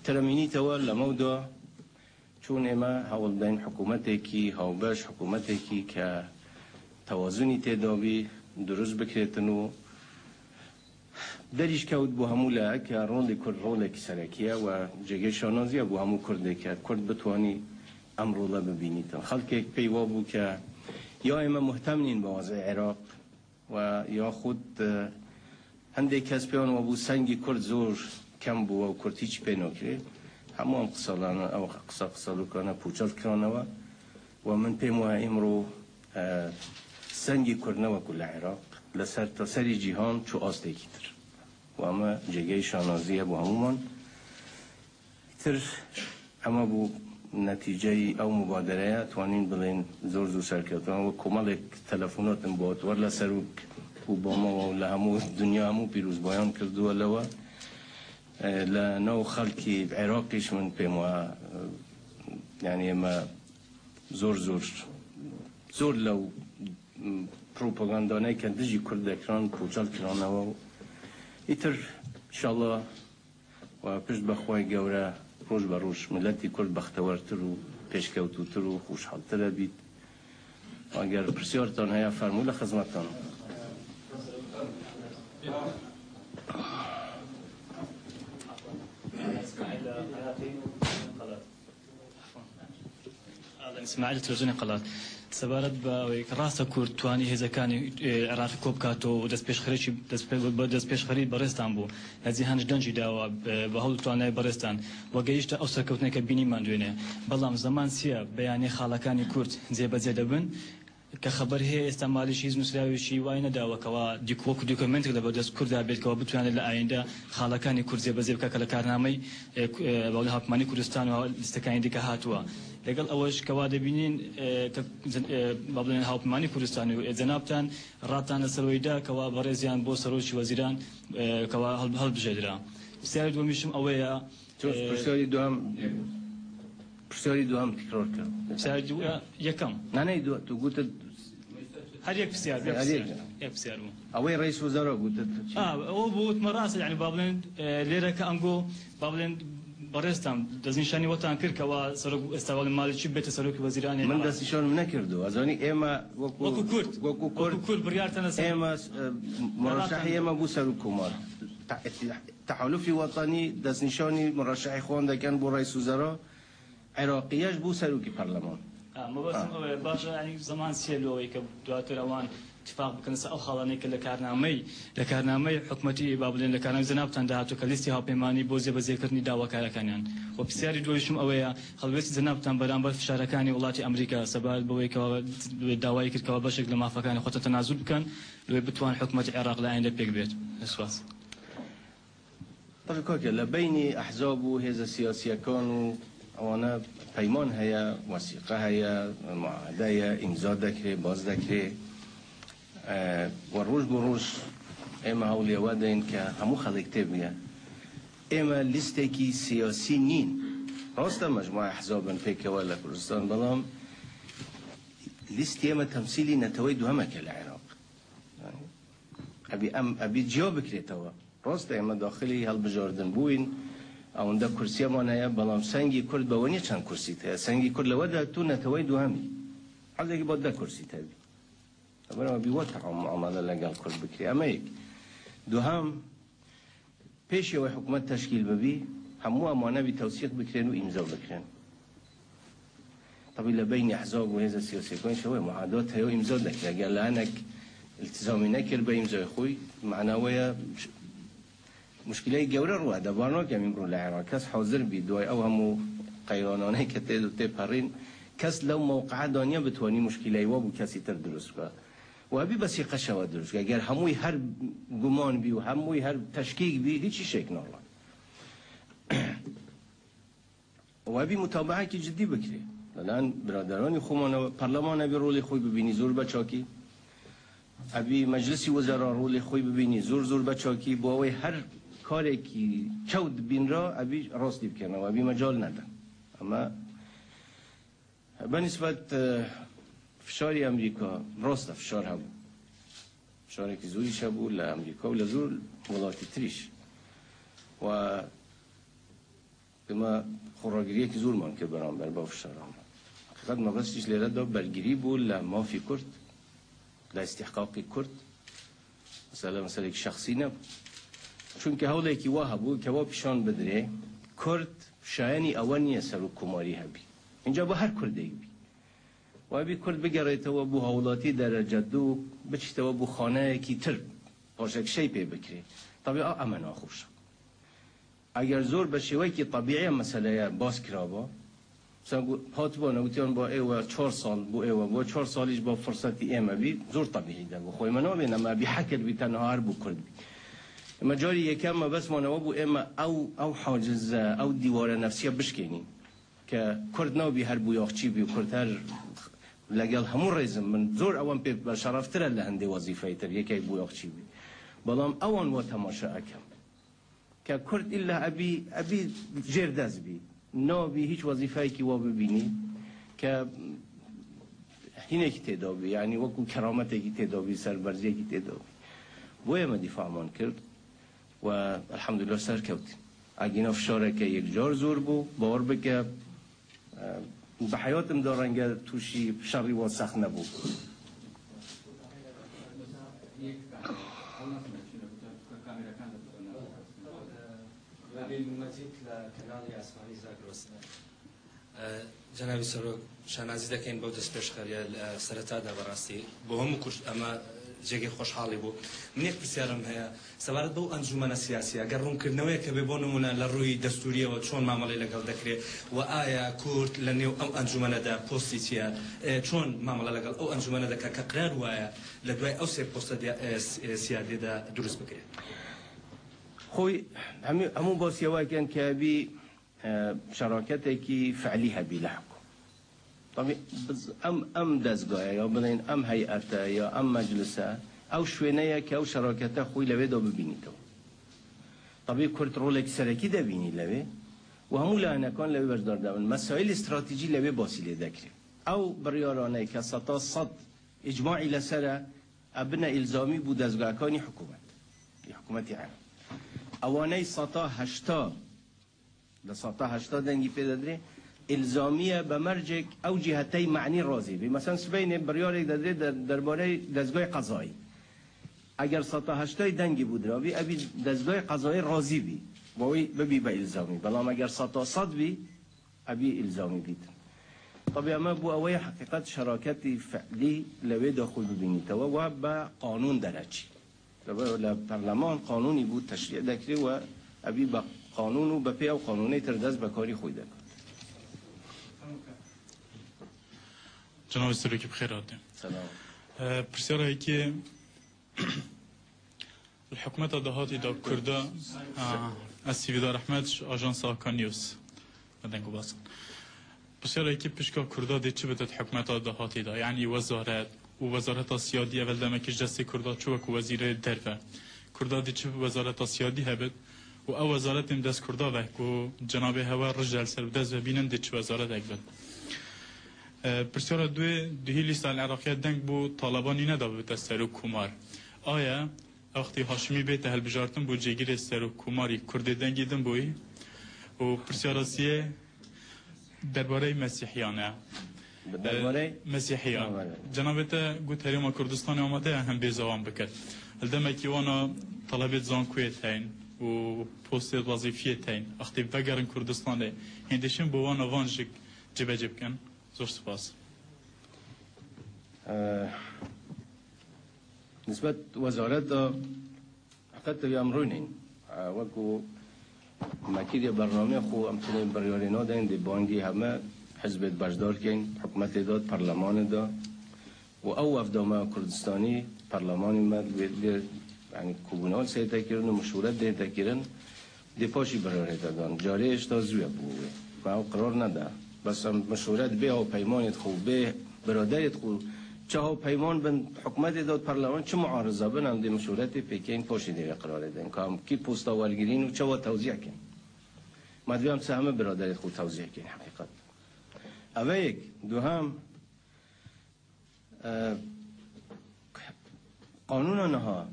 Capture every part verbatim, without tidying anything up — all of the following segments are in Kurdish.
Tere mînîtewe li me da çûn ê me hewl deyn hikûmetekî hawbeş, hikûmetekî ke tewazunî tê de bî, dirust bikirêtin û derîş kewt bo hemû laye ke rolê Kurd rolekî serekî ye we cêgê şanazî ye bo hemû Kurdê ke Kurd bitwanî em role bibînîtin. Xelkek pey wa bû ke ya ê me muhtem nîn bi wezê Iraq, we yaxud, e, hindê kes pê wan wabû sengî Kurd zor kem bû we û Kurd hîç pê nakirê. Hemû em qisalana, ew qisa qisalokane pûçal kirane we. We min pê wa îmro, e, sengî Kurd ne wekû li Iraq, li ser taserî cîhan çû astekî tir. We me cêgeyî şanazî ye bo hemûman. Îtir ema bû netîceyî ew mubadereya, twanîn bilên zor zor serkeftin. We komelek telefonat in bo wer le serok û bo me û li hemû dinya hemû pîrozbayan kirdiwe le we. E, li nav xelkî Iraqî ji min pê me, e, yanî me zor zor, zor lew, m, propagandaneyke dijî Kurd de kiran, pûçal kirane we. Îtir, înşallah, we pişt be Xwayê Gewre roj be roj miletî Kurd bextewertir û pêşkewtûtir û xweşhaltir e bît. Eger pirsyartan heye, fermû, li xizmetan. Alan Îsmaîl, Televîzyonê Qelat. Sebaret bi awê ke rast e Kurd twanî hêzekani, e, Iraqî kop bikato û destpêşxerî çi, destpê-, bi destpêşxerî berêztan bû. Nêzî hin ji dencî dawa, e, bi hewl û twanayê berêztan we gehîşte ew serkeftineke bînî man duêne. Belam zeman siya beyanê xalekani Kurd cêbecê dibin. Ke xeber heye, êsta malî jî hîç nusrayî wî jî wayî nedawe ke wa dîk-, wekû dokumentek li ber dest Kurda bêt ke wa bitwîne li ayînde xalekani Kurd cêbecê bike ke li karnameyê, e, ku-, e, Bawlê Hapmanî Kurdistan û lîstekanî dike hatiwe. Lêgel ewe jî ke wa dibînin, e, ke, e, Bawlê Hapmanî Kurdistan û, e, zenabtan ratan li ser wê de ke wa berêziyan bo serokî wezîran, e, ke wa hel-, hilbijêdira. Pisyarê duyemî jî ew e ya, Çi, e, pirsiyarî duhem, pirsiyarî duhem tekrar kir. Pisyarî du-, e, yekem. Ne, ne, du-, tu gote Her yek pisyar, yek Her pisyar. yek. Yek pisyar bû. Ew ê reîs wezara gote tu çi? Ha, o bû, me rast, yani, ba bilên, e, lêre ke ango, ba bilên berêztan, destnîşanî wetan kir ke wa serok, esta ba bilên malî çi bête serokî wezîranê. Min destnîşan min nekirdo. Ez zanî ême wekû, Wekû Kurd. wekû Kurd, Wekû Kurd biryar tene ser. ême, e, muraşehî ême bû serok komar. Ta-, Tehalufî Wetanî destnîşanî muraşehî xwan deken bo reîs wezara. Iraqî ye ji bo serokî perleman. Ha, mebestim Ha. ew e, baş e, yani zaman siye lo wê ke duatir ewan tifaq bikin ser ew xalanê ke li karnameyê, li karnameyê hikûmetî, ba bilên li karnameyê zenabtan de hato ke lîstî hawpêmanî bo zêbezêkirinî dawakarekaniyan. Û pisyarî duwêşim ew e ya, helwestî zenabtan beramber fişarekanî welatî Amerîka sebaret bi wê ke wa dawayî kir ke wa beşek li mafekanê xwe tenazul bikin, li wê bitwan hikûmetî Iraq li ayînde pêk bêt. Spas. Tabii kake, li beynî ehzab û hêza siyasiyekan û ewana peyman heye, wesîqe heye, muahede ye, îmza dekirê, baz dekirê. E, we roj bo roj ême hewlê we deyin ke hemû xelek tê bûye. Ême lîstekî siyasî nîn. Rast e mecmua ehzab in pêkewe li Kurdistan, belam lîstê me temsîlî neteweyê duhemeke li Iraq. Yani, ebî em, ebî ciya bikirêtewe. Rast e, ême daxilî hilbijardin bûyîn, ewinde kursiya me heye, belam sengî Kurd be we niye çend kursî te ye. Sengî Kurd li we de tu neteweyê duhemî. Hezekî ba deh kursî te bî. Ebir ebî we taam muamele legel Kurd bikirî. Eme yek. Duhem, pêşî wê hikûmet teşkîl bibî, hemû em wane bî tewsîq bikirên û îmza bikirên. Tabî li beynî ehzab û hêza siyasî konî şewê muadat heye û îmza dekire. Eger li hinek îltizamî nekir be îmzayê xwe, mana wê ye muşkileyê gewre rû de. Bar nakem îmro li Iraq kes hazir bî, duway ew hemû qeyrananeyê ke tê, tê perîn, kes lew mewqea daniye bitwanî muşkileyê we bo kesî tir dirust bike. Û hebî besîqe şewe dirust bike. Eger hemûyî her guman bî û hemûyî her teşkîk bî, hîç îşek nabe. Û hebî mutabaekî cidî bikirê. Li layan biraderanî xwe mane, perleman hebî rolê xwe bibînî zor be çakî. Hebî meclisî wezera rolê xwe bibînî zor zor be çakî. Bo wê her karekî çew dibîn re hebî rastî bikene. Hebî mecal nede. Ama be nisbet, e, fişarî Amerîka, rast e fişar hebû. Fişarekî zor îş hebû li Amerîka û li zor welatî tirîş. Wa Me xweragiriyekî zor man kir beramber bi ev fişaran. Heqîqet mebest jî lêre de bergirî bû li mafî Kurd, li îstîhqaqî Kurd. Mesele meselekî şexsî nebû. Çunke hewlekî wa hebû ke wa pîşan bidirê, Kurd şayenî ewe niye serokkomarî hebî. Înca bi her Kurdek bî. Wê bî Kurd bigerêtewe bû hawlatî derece du, biçîtewe bû xaneyekî tir, paşek şey pê bikirê. Tabî a, eme naxweş e. Eger zor bi şêwekî tebîî em meseleye bas kiraba, mesela ku hatibana gotiyan ba êwe çar sal bû êwe, bo çar salî ji ba firsetî ême bî, zor tebîî de bû. Xwê me nabêne me bî hekir bî tenha her bû Kurd bî. Eme carî yekem me bes mane we bû ême ew, ew hacize, ew dîware nefsiye bişkênî. Ke Kurd nabî her bûyaxçî bî, Kurd her legel hemû rêzim min zor ewan pê şereftir e li hindê wezîfeyê tir, yekek bûyaxçî bî. Belam ewan wa temaşe ekem. Ke Kurd îlla ebî, ebî jêrdez bî. Nabî hîç wezîfeyekî wa bibînî ke hînekî tê de bî, yanî wekû kerametekî tê de bî, serberziyekî tê de bî. Boye me dîfaman kir. We elhamdulillah serkewtî. Egîna fişareke yekcar zor bû, bawer bike, e, bi heyatim de renge tûşî şerî wan sex nebû. Wê mezîd li kanalê Esmanî Zagros. Cenabî Serok, şanazî dekeyn bo destpêşxeriya li sereta de, berastiî bo hemû Kurd ema cêgê xweşhalî bû. Min yek pirsyara min heye, sebaret bo encûmena siyasî, eger rûnkirneweyek hebe, bo nimûne li rûyî destûrî ye, we çon mamelê legel dekirê, we aya Kurd li nêw ew encûmene de postî çi ye, e, çon mamele legel ew encûmene de ke, ke qerar waye li duayê ew sê posta de, e, s-, e, siyadê de durust bikirê? Xwî hemû, hemû basiya we ken ke bî e, şeraketekî fe'lî hebî li hikûm. Tabî biz, em, em dezgah e ya bilên em heyet e ya em meclis e, ew şwêne ye ke ew şerakete xwî lewê de bibînîtewe. Tabî Kurd rolekî serekî de bînî lewê û hemû layenekan lewê beşdar dibin. Mesaîlê stratejî lewê basî lê dekirê. Ew biryarane ke seta sed îcmaî leser e, e bine îlzamî bû dezgahekanî hikûmet. Hikûmetî Iraq. Ewaney seta heşta Di seta heşta dengî pê dedirê, îlzamî ye be mercek ew cîhetey me'nî razî bî. Meselen, sibeyne biryarek dedirê de-, derbarey dezgahê qezayî. Eger seta heştay dengî bû dirabî, ebî dezgahê qezayî razî bî. Bo wî bibî be îlzamî. Belam eger seta sed bî, ebî îlzamî bîtin. Tabî eme bo eweyê heqîqet şeraketî fe'lî lewê de xwe bibînîtewe, we be qanûn dereçî. Li, li perleman qanûnî bû teşrî dekirî we evî be qanûn û be pê ew qanûnê tir dest be karî xwe de ket. Cenabê Serokê bi xêr hatî. Selam. E, pirsyara yekê, li hikûmeta dahatî de Kurda, ha, ez Sîvîdar Ehmed ji Ajansa Hakan News. Me deng û basan. Pirsiyara yekê, pişka Kurda dê çi bidit hikûmeta dahatê de? Yanî wezaret û wezareta siyadî evel demekî ji destê Kurda çû wekû wezîrê derve. Kurda dê çi wezareta siyadî hebit û ew wezaret ên dest Kurda ve ku cenabê hewe rij li ser bi dest ve bînin dê çi wezaretek bit? E, pirsiyara duê, duhî lîsta Iraqiya deng bû Talebanî neda bibite serok komar. Aya Wextî Haşimî bête hilbijartin, bû cêgirê serokkomarî Kurdê dengê din bûyî û pirsiyara siyê derbarey Mesîhiyan e. Bi derbarey? E, Mesîhiyan. Derbarey. Cenabê te got Herêma Kurdistanê amade ye hembêza wan bike. Li demekî wana talebêt zankuyê teyn û postêt wezîfiyê teyn. Wextî vegerin Kurdistanê, hêndê şin bo wana van jik cibecî bikin. Zor spas. E, Nisbet wezareta heqet ya em rûnên, e, wekû me kiriye bernameyê xwe, em tenê biryarê nadeyn, dê bangî heme hizbêt beşdar keyn, hikûmetê de, perlemanê de. Û ew wefda me ya Kurdistanî, perlemanê me, dê, dê, yanî kobûna seyte kirin û mişûret dê te kirin. Dê paşî biryarê te dan. Carê hêşta zû ye bo wê. Me ew qirar neda. Bes em mişûret bê hawpeymanêt xwe, bê biraderêt xwe, çi hawpeyman bin, hikûmetê de, parleman, çi muariza bin, em dê mişûretê pêkeyn, paşê dê wê qirarê deyn. Ka em kî posta wergirîn û çawa tewzîh kin. Me divê em sehmê biraderêt xwe tewzîh kin, heqîqet. Ev e yek. Duhem, e, qanûna niha.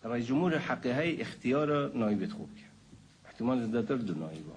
Reîscumhûrê heqê heye îxtiyara naîbêt xwe bike. Îhtimal zêdetir du nayîba.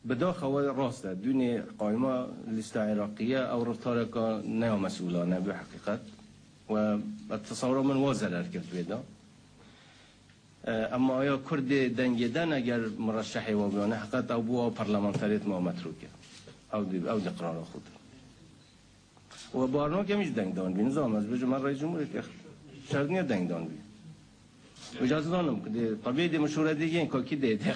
Bi daxa we rast e, dûnê qayma lîsta Iraqî ye, ew riftareka neya mesûlane bi heqîqet. We bi tesewira min wa zerer kevt wê de. E, ema aya Kurdê dengê den eger mireşehê wa biyane, heqet ew bû ew parlamenterêt ma metrûk e. Ew dî, ew dî qirara xwe kir. We bar nake min jî dengdan bî. Nizam ez bêjim her rey cumhuriyetê şer niye dengdan bî. Uca dizanim ku dê tebî dê mişûre dê yên ka kî dê dê